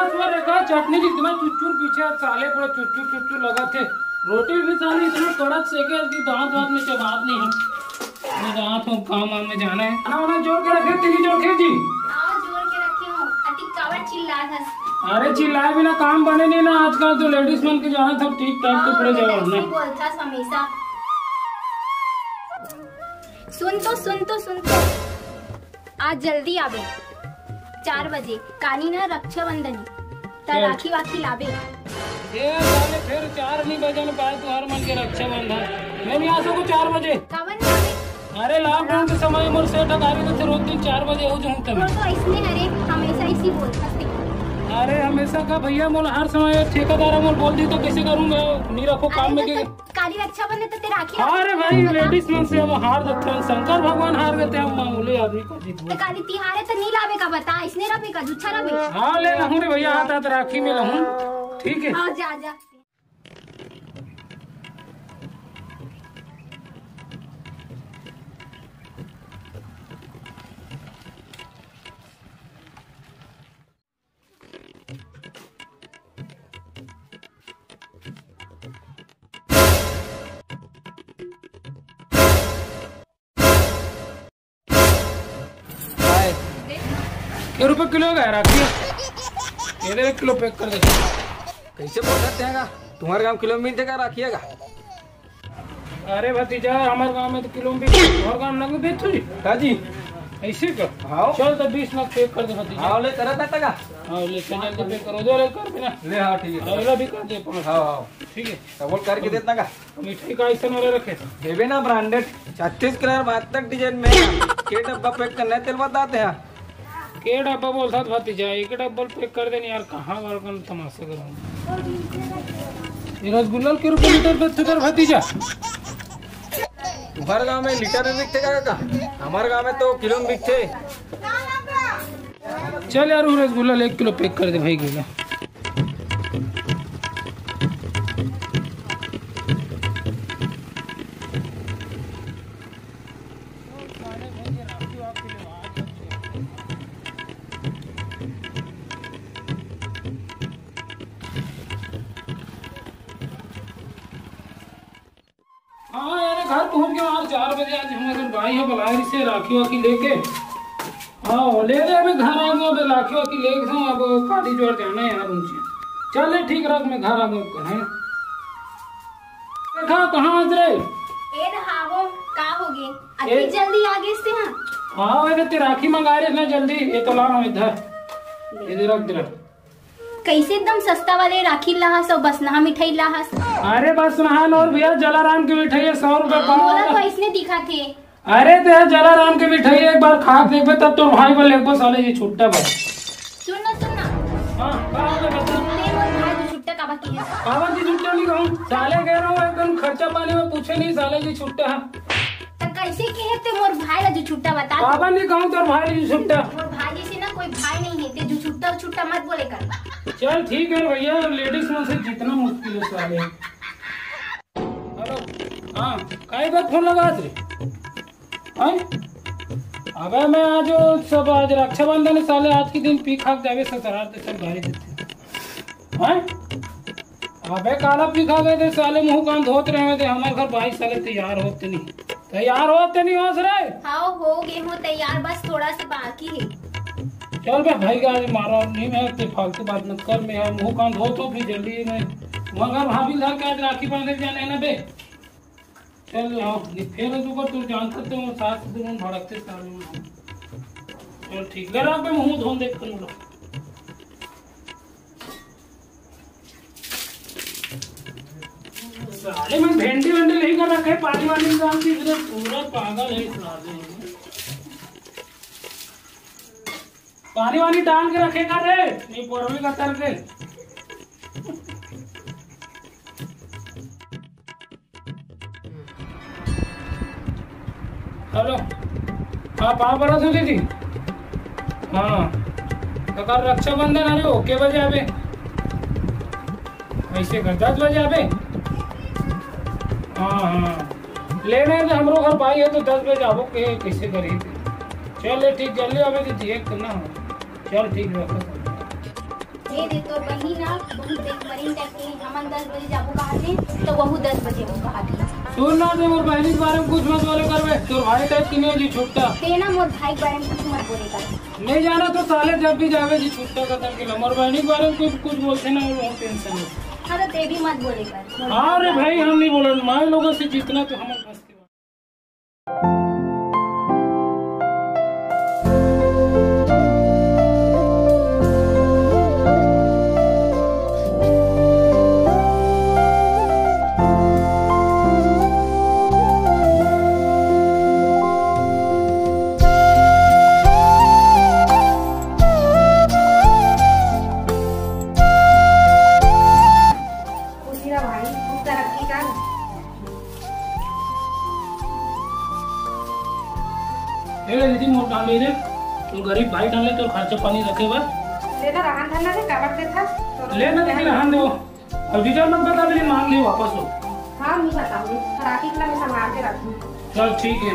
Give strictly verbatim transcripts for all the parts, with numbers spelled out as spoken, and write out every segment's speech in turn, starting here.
तो रेखा, चटनी भी इतना चुरचुर पीछे, साले पूरा चुरचुर चुरचुर लगा थे। रोटी भी साले इतना कड़क सेके कि दांत वांत में चबात नहीं है। मैं जात हूँ, काम वाम में जाना है। खाना वाना जोर के रखे, तीनी जोर के जी। हाँ, जोर के रखे हूँ। अति कावर चिल्ला धस। अरे चिल्लाए बिना काम बने नहीं ना आजकल, तो लेडीज मन के जाना था, ठीक टाइप के हाँ, पूरे मैं जवाब ऐसे ही ना। बोलता हमेशा। सुन तो, सुन तो, सुन तो। आज जल्दी आबे, चार बजे, कानी ना रक्षाबंधन हे, त चल। राखी वाखी लाबे। ए, साले, फिर चार नहीं बजे न पाए तुहर मन के रक्षाबंधन। मैं नहीं आ सकूं चार बजे। काबर नहीं आबे? अरे, लॉकडाउन के समय मोर सेठ हकारी तो रोज दिन चार बजे हो जाऊं तब। वो तो इसने, अरे, हमेशा इसी बोलता है। अरे, हमेशा का भैया, मोला हर समय ठेकेदार मोला बोल दी तो कैसे करूंगा? नहीं रखो काम अरे, में तो के। काली रक्षाबंधन तो तेरा आखिरी हाँ रे भाई, लेडीज मन से हम हार जाते हैं, शंकर भगवान हार जाते हैं, हम मामूली आदमी को जीत तो गए। काली तिहार है तो नहीं लावे का बता, इसने रबे का, जुच्छा रबे। हाँ, ले लहूँ रे भैया, हाथ हाथ राखी में लहूँ, ठीक है। हाँ, जा, जा। हाय। ये रुपये किलो का है राखी? ये दे, एक किलो पैक कर दे। कैसे बोल सकते हैं का? तुम्हारे गांव किलो में मिलते का राखी है का? अरे भतीजा, हमारे गांव में तो किलो में भी, और गांव में बेचू जी। का जी? ऐसे का? हाँ। चल तो बीस लाख पैक कर दे भतीजा। हाँ, ले, करत ना तका। हाँ, ले, चल जल्दी पैक करो, दो कर देना। ले, हाँ, ठीक है। अगला भी कर दे पाँच। हाँ, हाँ। ठीक है। तो बोल करके देता का? मिठाई का ऐसा वाला रखे। देवे ना ब्रांडेड, छत्तीस कलर, बहत्तर डिजाइन में। के डब्बा पैक करना है, तेल बताते हैं। के डब्बा बोलता था भतीजा, एक डब्बा पैक कर देने यार, कहाँ बार कौन तमाशा करूँ। ये रसगुल्ला के रुपये लीटर बेचते कर भतीजा। तुम्हारे गांव में लीटर में बिकते का, का? हमारे गांव में तो किलो में बिकते। चल यार, वो रसगुल्ला ले एक किलो पैक कर दे भाई, गेला। हाँ यार, घर पहुंच गया यार, चार बजे। आज हमारे भाई है बुलाए से राखी वाखी लेके। हाँ, ले ले, मैं घर आ गया, मैं राखी वाखी लेके हूँ, अब काली जोर जाना है यार उनसे। चल ठीक, रख, मैं घर आ गया, है। देखा कहाँ आज रे? ए रहावो, का हो गे? अति ए- जल्दी आ गे से हाँ। हाँ, वैसे ते राखी मंगा रहे इतना जल्दी, ये तो ला, मैं इधर, इधर रख दे। कैसे एकदम सस्ता वाले राखी लाहस अउ बसनहा मिठाई लाहस? अरे बसनहा नोर भैया, जलाराम की मिठाई है, सौ रुपए पाव। मोला तो ऐसने दिखा थे। अरे तो यार, जलाराम की मिठाई एक बार खा के देखबे, तब तोर भाई बोले, "एको साले जी छुट्टा बस।" सुन ना, सुन ना। हाँ, का हो गया बता? ते मोर भाई जी छुट्टा काबर की है? काबर की छुट्टा नहीं कहूँ, साले कह रहा हूँ, एकदम खर्चा पानी में पूछे नहीं, साले जी छुट्टा है। त कैसे कहे ते मोर भाई ला जो छुट्टा बता? काबर नहीं कहूँ तोर भाई ला जो छुट्टा? मोर भाई जैसे ना कोई भाई नहीं है, ते जो छुट्टा, छुट्टा मत बोले कर। चल ठीक है भैया, लेडीज मन से जीतना मुश्किल है साले। हेलो, हाँ, काहे बार फोन लगा रे? हैं? अबे मैं आज सब, आज रक्षाबंधन है साले, आज के दिन पी खा के जावे ससुराल ते सब गारी देते। हैं? अबे काला पी खा गए थे साले, मुंह कान धोत रहे थे, हमारे घर भाई साले तैयार होते नहीं, तैयार होते नहीं हो रे। हाँ, हो गए हो तैयार, बस थोड़ा सा बाकी है। चल बे भाई, आज मारो नहीं, मैं ते फालतू बात मत कर, मैं मुंह कान धोत हूँ फिर जल्दी मैं। मगर भाभी घर के आज राखी बांधे जाने है ना बे। चल आओ, ये फिर तू कर, तू जानता तो सास से दुल्हन भड़कते साले में। चल ठीक, ले रहा पे मुंह धोन देख कर लो। साले में भेंडी वेंडी नहीं कर रखे, पानी वानी में डाल के इधर पूरा पागल है साले। पानी वानी डाल के रखेगा रे, नहीं पड़वे का तर के। हेलो, हाँ, पाँव पड़त हूँ दीदी। हाँ, तो कल रक्षाबंधन, अरे, ओ के बजे आबे? ऐसे कर, दस बजे आबे? हाँ, हाँ, लेने तो हमरो घर भाई है, तो दस बजे आबो, के कैसे करी? चल, ठीक, जल्दी आबे दीदी, एक तो ना हो। चल, ठीक, रखो। ए दे, तोर बहिनी ना बहुत तेज मरीन टाइप के, हमन दस बजे जाबो कहाथे, तो वहू दस बजे वो कहाथे। सुन ना, ते मोर बहिनी के बारे में कुछ मत बोले करबे, तोर भाई टाइप की नहीं है जी, छुट्टा। ते ना मोर भाई के बारे में कुछ मत बोले कर। नहीं जाना तो साले जब भी जावे जी, छुट्टा खत्म के ला। मोर बहिनी के बारे में कुछ, कुछ बोलते ना, वो टेंशन है। हाँ, तो ते भी मत बोले कर। हाँ रे भाई, हम नहीं बोलन, माय लोगों से जितना तो हम बस खुशी रह भाई, तू तरक्की कर। ए ले दीदी, मोर काम ले ले। तू गरीब भाई डाले तो खर्चा पानी रखे बर। ले ना, रहन धन ना दे, काबर देथा? ले ना दीदी, रहन दो। अब जीजा मत बता, मेरी मांग ली वापस हो। हाँ, नहीं बताऊंगी। राखी के ला मैं संभाल के रखूँ। चल ठीक है,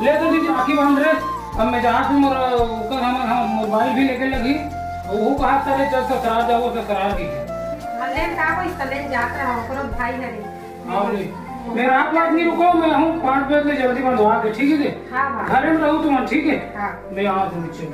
ले तो दीदी राखी बांध रे। अब मैं जात हूँ, मोर ओकर हमर हम मोबाइल भी लेके लगी। वो कहा करे, चल ससुराल जाओ, ससुराल की। हाँ, ले का कोई सले जात रहा, ओकरो भाई है रे। हाँ रे, मैं रात रात नहीं रुको, मैं हूँ पाँच बजे ले जल्दी बंधवा के, ठीक है जी? हाँ, हाँ। घर में रहू तुम, ठीक है? हाँ। मैं आ तुम नीचे।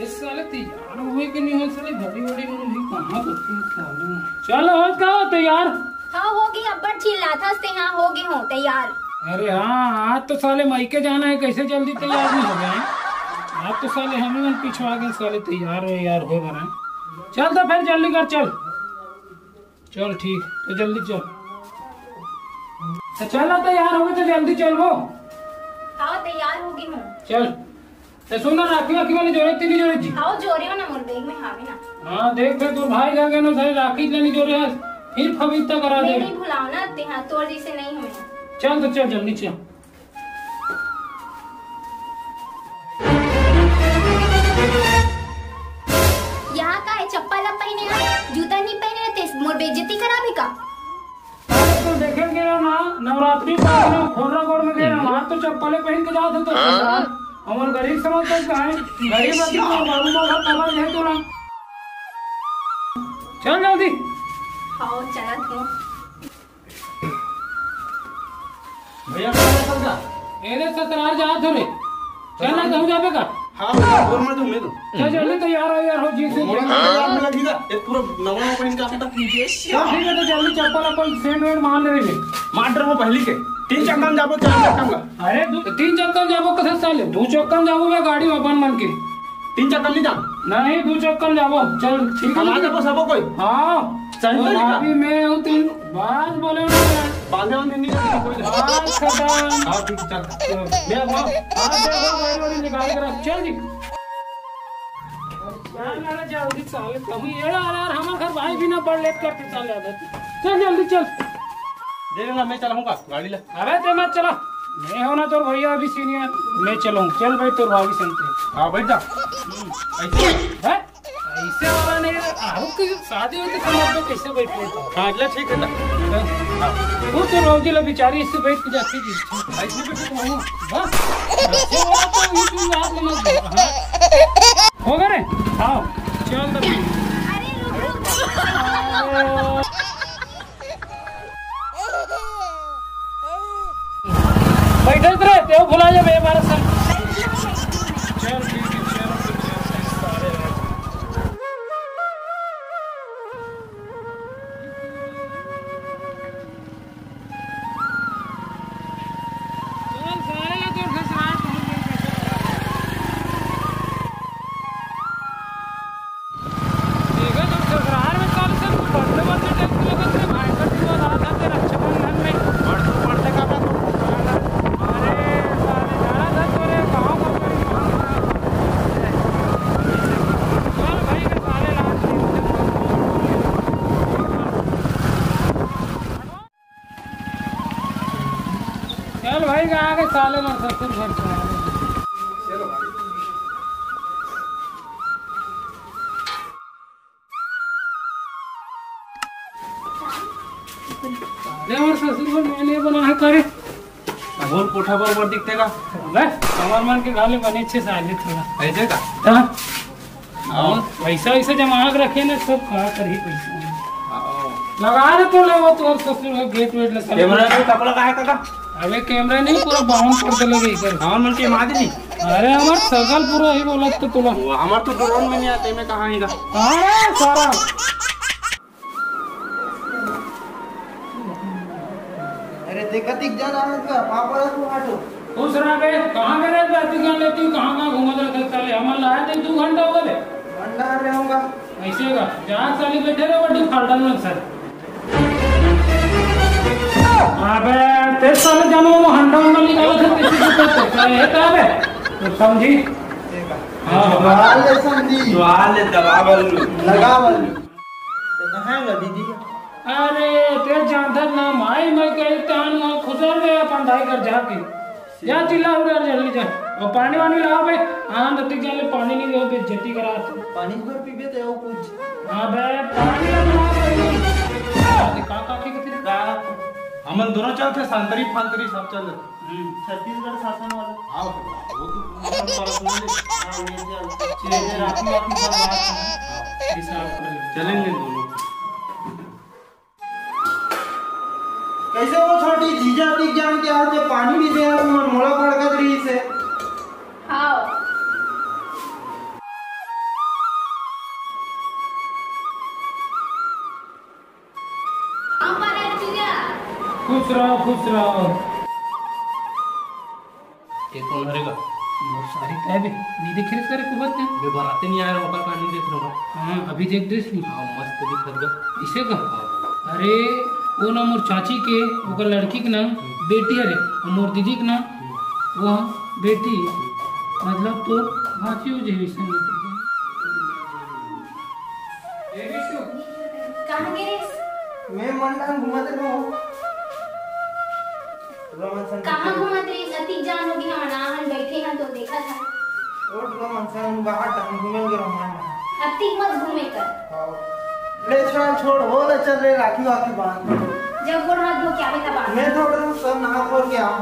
इस साले तैयार हुए कि नहीं हुए, साले बड़ी बड़ी मन भी कहाँ तो थी साले। चल हो का तैयार? हाँ, हो गई, अब्बड़ चिल्लाथस ते, हाँ, हो गई हूँ तैयार। अरे हाँ, आज तो साले मायके जाना है, कैसे जल्दी तैयार नहीं हो गए हैं? आज तो साले हम ही मन पिछवा गए साले, तैयार हो यार, हो बना। चल तो फिर जल्दी कर, चल। चल ठीक, तो जल्दी चल। तो चल ना, तैयार हो गए तो जल्दी चल वो। हाँ, तैयार हो गई हूँ। चल। तो सुन ना, राखी वाखी वाली जोड़े तेरी जोड़े जी। हाँ, जोड़े हो ना, मोर बैग में हावे ना। हाँ, देख बे, तोर भाई का कहना सारे राखी लेनी जोड़े है, फिर फबीता करा दे। नहीं भुलाओ ना ते, हाँ, तोर जैसे नहीं हूँ मैं। चल तो चल, जल्दी चल। यहाँ का है, चप्पल अब पहने आ, जूता नहीं पहने रहते, मोर बेइज्जती कराबे का? अरे तो देखे के ना, नवरात्रि पर ना खोरा गोड़ में गए, हमार तो चप्पले पहन के जात है तो। हमर गरीब समझ तक कहाँ है? गरीब आदमी और बाबू बाबा खबर है तो ना। चल जल्दी। हाँ, चलत हूँ। भैया, कहाँ है सबका? एरे ससुराल जात हो रे। चल ना, कहूँ जाबे का? हाँ, भैया, और मैं तो मिल। चल जल्दी तैयार हो यार, हो जी से। मोड़ा ना, यार, में लगी ना। ये पूरा नवा नवा पहन के आता। चल ठीक है, तो जल्दी चप्पल अपन सेंट वेंट मार ले रे। मार डर वो पहली के। तीन चक्का में जाबो, चार चक्का में। अरे, दू, तीन चक्का में जाबो, कथा साले? दू चक्का में जाबो, मैं गाड़ी में अपन मन के। तीन चक्का में नहीं जाना। नहीं, दू चक्का में जाबो। चल, ठीक है। हमारे पास सबो कोई। हाँ। चल, तो चल, भाभी, मैं हूँ, तीन बात बोले ना। बांधे वांधे नहीं करते कोई। बात खत्म। हाँ, ठीक है, चल। मैं अब हाँ, देखो, गाड़ी वाड़ी निकाल के रख। चल जी। चल, अरे, जल्दी चल, कहूँ ये यार, यार, हमारे घर भाई भी ना बड़ लेट करते चल जाते। चल, जल्दी चल। दे देना, मैं चलाऊंगा गाड़ी ले। अबे, ते मत चला। मैं हो ना तोर भैया अभी सीनियर, मैं चलाऊँ। चल भाई, तोर भाभी सुनते हैं। हाँ, बैठ जा। हम्म। ऐसे। हैं? ऐसे वाला नहीं है। आहू की शादी होती तो मर्द कैसे बैठ लेता? हाँ, अगला ठीक है ना? हाँ। वो तो रोजी ला बेचारी इससे बैठ के जाती थी। ऐसे भी कुछ नहीं। बस। ऐसे वाला तो ये चीज याद नहीं है। हाँ। हो गए रे? हाँ। चल तब। अरे रुक, रुक। बैठल रहे, तेव भुला जाबे हमारे संग। चल, ठीक है, चल, चल, चल, सारे। चल, सारे ला तो ससुराल पहुंच गए। देखो, जब ससुराल में चल से बड़े बड़े टैक्सी लगे थे, भाई का दिन बता था तेरा रक्षाबंधन में। बढ़ तो बढ़ते का बात। अरे, साले, जाना था तेरे गाँव का कोई। चल भाई, के साले लाल। चल भाई, कहाँ के साले ना ससुर घर से आ रहे हैं। चलो भाई। अरे, और ससुर घर मैंने बना है करे। अब और कोठा पर ऊपर दिखते का? बस, हमार मन के गाले बने अच्छे साले थोड़ा। ऐसे का? हाँ। हाँ। पैसा वैसा जमा के रखे ना, सब का करही पैसा। हाँ। लगा दे तो ले वो तोर ससुर का गेट वेट लगा। कैमरा में कपड़ा का है काका? अबे कैमरा नहीं, पूरा बावन पर्दा लगे इधर। हमार मन के मादनी। अरे हमार सकल पूरा ही बोलत तो तोला। वो हमार तो ड्रोन में नहीं आते, मैं कहाँ ही का? हाँ सारा। अरे ते कतिक जाना है का? पापा ला तू आटो। खुश रह बे, कहाँ गए रे? अतिक जान लेती, कहाँ कहाँ घूमा जाते साले? हमार लाया थे दो घंटा बोले। भंडार रहूंगा। ऐसे का? जहाँ साले बैठे रहे, बड़ी फाल्टन में सर। अबे, ते साले जानो वो हंडा उंडा निकाला था, किसी को तो साले है का बे? तो समझी? ठीक है। हाँ, हाँ। दबा ले समझी। दबा ले, दबा बल्लू। लगा बल्लू। तो कहाँ है वो दीदी? अरे, ते जानत ना, माई, मैं कही तान वहाँ खुसर गए अपन दाई घर जाके। जा चिल्ला उड़ा जल्दी जा। और पानी वानी लाओ बे। आनंद अतिक जान ले पानी नहीं दे, बेइज्जती करा तू। पानी भर पीबे ते वो कुछ। हाँ बे, पानी ला बना बे। अरे का, का, के, के, का? हमन दोनों चलते, संतरी फंतरी सब चल देते। हम्म। छत्तीसगढ़ शासन वाला। हाँ, वो तो हम पर्सनली। हाँ, ये चल। चलिए, राखी वाखी सब बात है। हिसाब कर ले। चलेंगे दोनों। कैसे वो छोटी जीजा अतिक जान के हाथ में पानी नहीं दे रहा, तुम मोला भड़कत रही से। हाँ। खुश रहो, खुश रहो। ये कौन हरे गा? मोर सारी काय बे? नहीं देख रे करे कुबत ने। बे बराते नहीं आया रहा, ओकर का नहीं देख रहा। हाँ, अभी देख दे इसने। हाँ, मस्त दिखत गा। इसे का? हाँ। अरे, वो ना मोर चाची के, ओकर लड़की के ना हम्म। बेटी हरे, और मोर दीदी के ना हम्म। वो बेटी, हम्म। मतलब तो भांची हो जाए इसने। कहाँ गे? मैं मन डांग घूमत रहूं। रमन संग कहाँ घूमत रहिस? अतिक जान होगे हमन आहन बइठे हन तो देखत हन। ओ रमन संग बाहर डांग घूमे गे रमन। अतिक मत घूमे कर। हाँ। ले छोड़, छोड़, हो ले, चल रे, राखी वाखी बांध। जब गोड़ हाथ धो के आवे तब आ। मैं थोड़ा सा नहा खोल के आऊँ।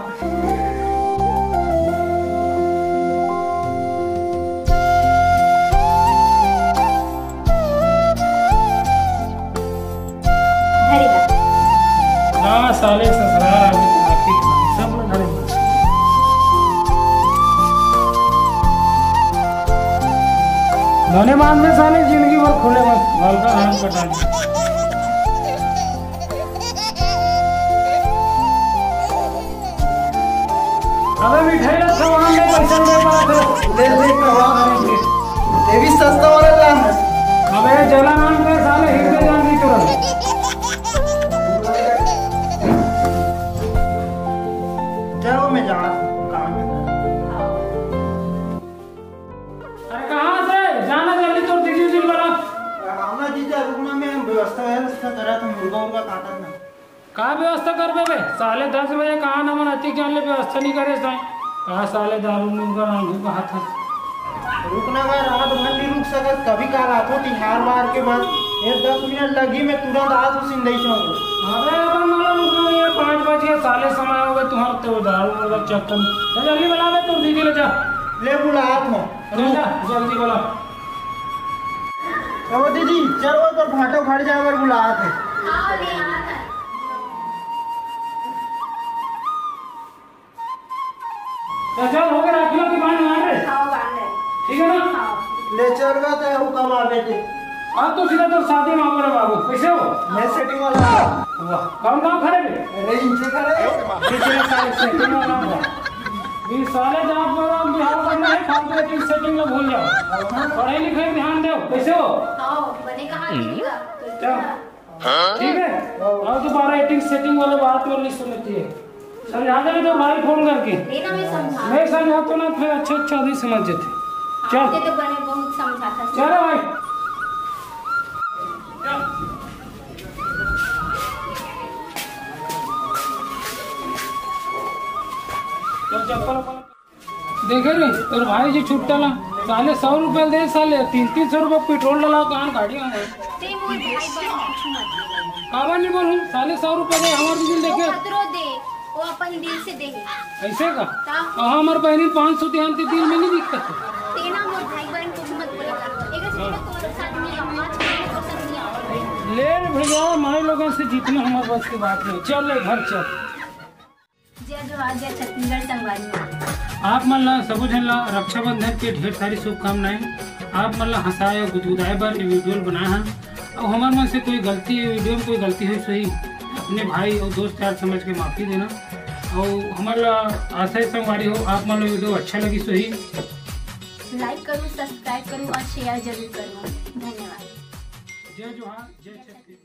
धरे ला। ना साले ससुराल आके आके सब लोग धरे ला। धने मान में साले जिंदगी भर खुले मत, हल्का हाथ कटा दे। अबे मिठाई ला खवा, हमने पैसा दे पात हो। दे दे खवा। ये भी सस्ता वाला ला। अबे जला नाम का साले हिंदे जान नहीं तुरंत। चलो मैं जा रहा हूँ, काम है। अरे कहाँ से? जाना जल्दी, तो दीदी उदी वाला। आना जीजा, रुकना, मैं व्यवस्था है उसका करा, तो मुर्गा उर्गा काटा ना। का व्यवस्था करबे बे? साले दस बजे कहा ना मन अतिक जान ले व्यवस्था नहीं करे साईं। कहा साले दारू मुर्गा रांधू कहा था। रुकना मैं रात भर नहीं रुक सकत, कभी काल आतो तिहार बार के बाद। ये दस मिनट लगी, मैं तुरंत आज उस सिंदई से हूँ। अरे अपन मालूम रुकना नहीं है, पाँच बज गए साले, समय हो गए तुम्हारे तो दारू मुर्गा चक्कर में। तो जल्दी बुला बे, तुम दीदी ले जा। ले बुला आत हूँ। अरे जा, जल्दी बुला। ओ दीदी, चल वो तो भाटो घर जाए बर बुला आत है। हाँ, ले आ था। तो चल, हो गया, राखी वाखी बांध मार रे। हाँ, बांध ले। ठीक है ना? हाँ। ले चल बे, ते हूँ कब आवे ते। अब तो सीधा तो शादी में आवे रे बाबू, कैसे हो? मैं सेटिंग वाला। वाह, कौन गाँव खड़े बे? अरे, इनसे खड़े। कितने साल सेटिंग वाला हुआ। ये साले जहाँ पर हम बिहार करना है, फालतू की सेटिंग में भूल जाओ। पढ़ाई लिखाई ध्यान दो, कैसे हो? हाँ, बने कहा हम्म। ठीक है। ठीक है? और दोबारा एटिंग सेटिंग वाले बात में नहीं सुनती है। समझा दे तो भाई फोन करके। नहीं ना, मैं समझा। मैं समझा तो ना, फिर अच्छा अच्छा भी समझ जाते। हाँ, चल। ते तो बने बहुत समझाता है। चलो भाई। तो चप्पल उप्पल देखे रे, तोर भाई जी छुट्टा ला, साले सौ रुपया दे, साले तीन तीन सौ रुपया पेट्रोल डला, कहाँ गाड़ी में? ते मोर भाई बहन कुछ मत बोल। काबर नहीं बोलूँ? साले सौ रुपया दे, हमार बिजली वो देखे। खतरो दे, वो अपन दिल से दे। ऐसे का? का? और हमार बहनी पाँच सौ दिहान ते दिल में नहीं दिखता। ते ना मोर भाई बहन कुछ मत बोला कर। एक अरे यार, माई लोगन से जीतना हमारे बस की बात नहीं। चल ले घर चल। जय जोहार, जय छत्तीसगढ़ संगवारी। आप मन ला, सबो झन ला रक्षाबंधन के ढेर सारी शुभकामनाएं। आप मन ला हंसाए और गुदगुदाए बर ये वीडियो बनाए हन। और हमार मन से कोई गलती, वीडियो में कोई गलती होइस होही, अपने भाई और दोस्त यार समझ के माफी देना। और हमार ला आशा है संगवारी हो, आप मन ला वीडियो अच्छा लगिस होही। लाइक करू, सब्सक्राइब करू और शेयर जरूर करू। धन्यवाद। जय जोहार, जय छत्तीसगढ़।